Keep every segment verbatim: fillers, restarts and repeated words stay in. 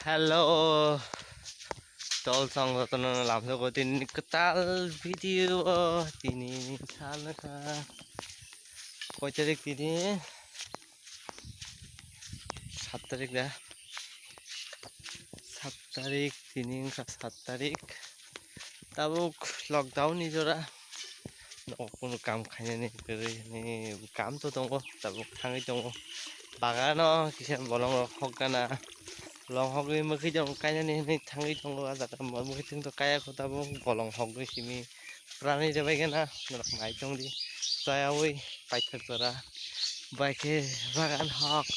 Hello, tol song jotono lamsogo tini kwtal video o tini salkha koi tarik tini sat tarik da sat tarik tini wngkha sat tarik tabuk lockdown ni jora. Nogo kunu kam khainani kwrwi hinwi kam to tongo, tabuk thangwi tongo. Bagano kisa bolongrok hokgana, bolong hogwi mwkhwi tongo kainani hinwi thangwi tongo. Ah jaga mwkhwi tongtho kaya kho tabuk bolong hogwi simi pranwi rwbaigana norok nai tongdi. Chayaui paithak jora bai khe bagan hok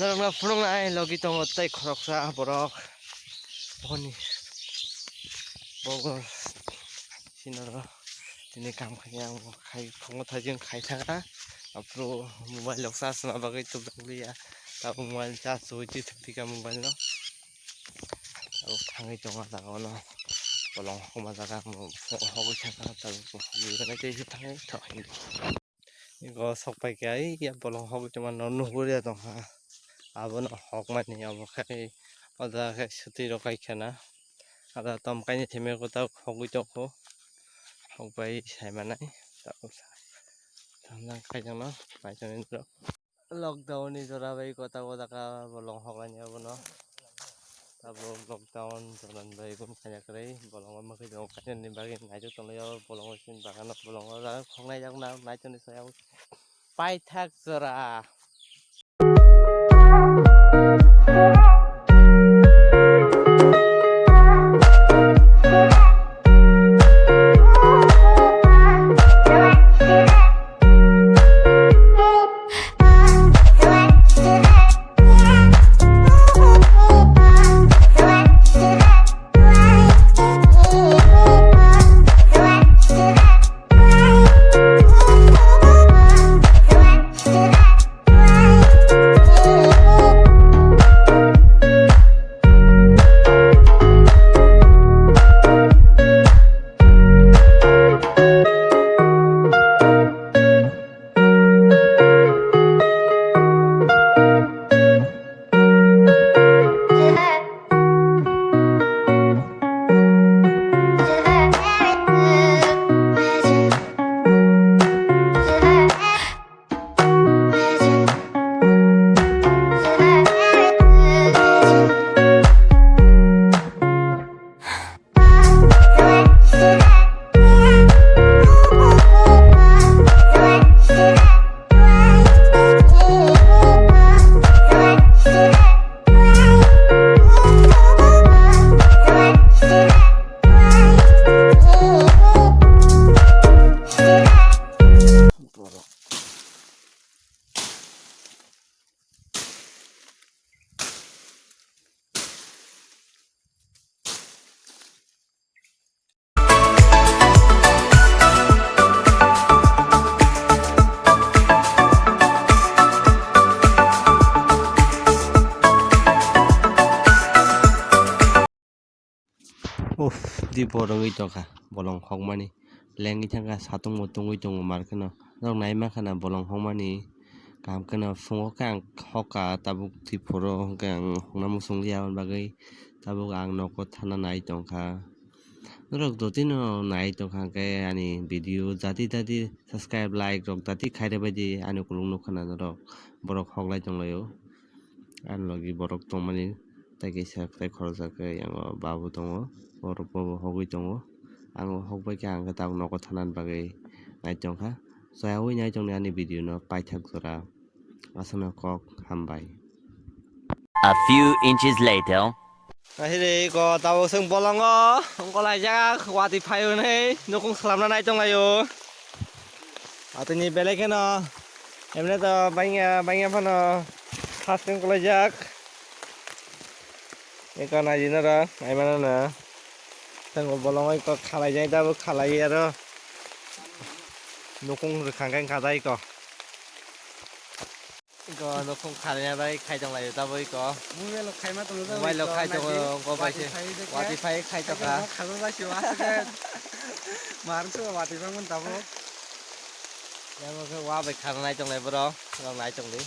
norokno phunuknai logi tongo tei khoroksa borok boni bogor. Sinoro tini kam khainai ang bo khai phungo thaijwng khai thangkha. Aphuru mobile rok charge rwna bagwi tubjakliya. Tabuk mobile charge rwui twi thwk thwikha mobile no. Tabuk thangwi tongo jaga ono. Bolong hokma jaga ang bo phungo hogwi thangkha. Tabuk bo hogwi thangwi thok hinwi. Ego sok pai khe ai ya bolong hogwi tongma no nuhur ya tongkha. Abono hokmani obo khe o jaga khe swtwi rok kai khena. Ada tom kaini themia kota hogwi tongkho. Hokbai sai manai. Tabuk sa. Thangjang kaijakno naichomani rok. Lockdown ni jora bai kota kota ka bolong hokmani abono. Tabuk lockdown joran bai gun khaina kwrwi bolongo mwkhwi tongo kainani bagwi naithok tonglaio bolongo chini bagano bolongo khoknai jakna naithokni sayo paithak jora. Uff, di borok wngwi tongkha, bolong hokmani lengwi thangkha, satung bo tungwi tongo markhe no. Norok nai mankha na bolong hokmani kaham kheno, phungo khe ang hokha, tabuk twi phuru hwnkhe ang hokna muchung liya, aboni bagwi tabuk ang nogo thana nai tongkha. Norok jotino nai tongkha hwnkhe ani video jati jati subscribe, like rok jati khairwbaidi ani ukuluk nukha na norok, borok hoklai tonglaio. Ani logi borok tongmani tei kaisa tei khoroksa khe yango babu tongo, borok bobo hogwi tongo. Ang hokbai khe ang khe tabuk nogo thanani bagwi nai tongkha. Chayaui nai tongni ani video no paithak jora. Aswkno kok hambai. A few inches later. Ahire ko tabuk chwng bolongo ongkolaijak watwi phai hwnwi nukung slamna nai tonglaio. Atwini belai kheno emne to bangya bangya phano first time kolaijak. Eko naijinaro naimano no. Tamo bolongo eko khalaijak tabuk khalai aro nukung rwkhang khe wngkha da eko. Eko nukung khalaina bai khai tong laio tabuk eko. Mobile o khaima tongo tabuk Mobile o eko khai tongo, naidi. Eko bai se Watwi phai de watwi khe. Phai khai tong kha. Eko khajak bai se wa se khe. Mar se watwi phai man tabuk. Yang khe wa bai khana nai tong lai borok, borok nai tong di.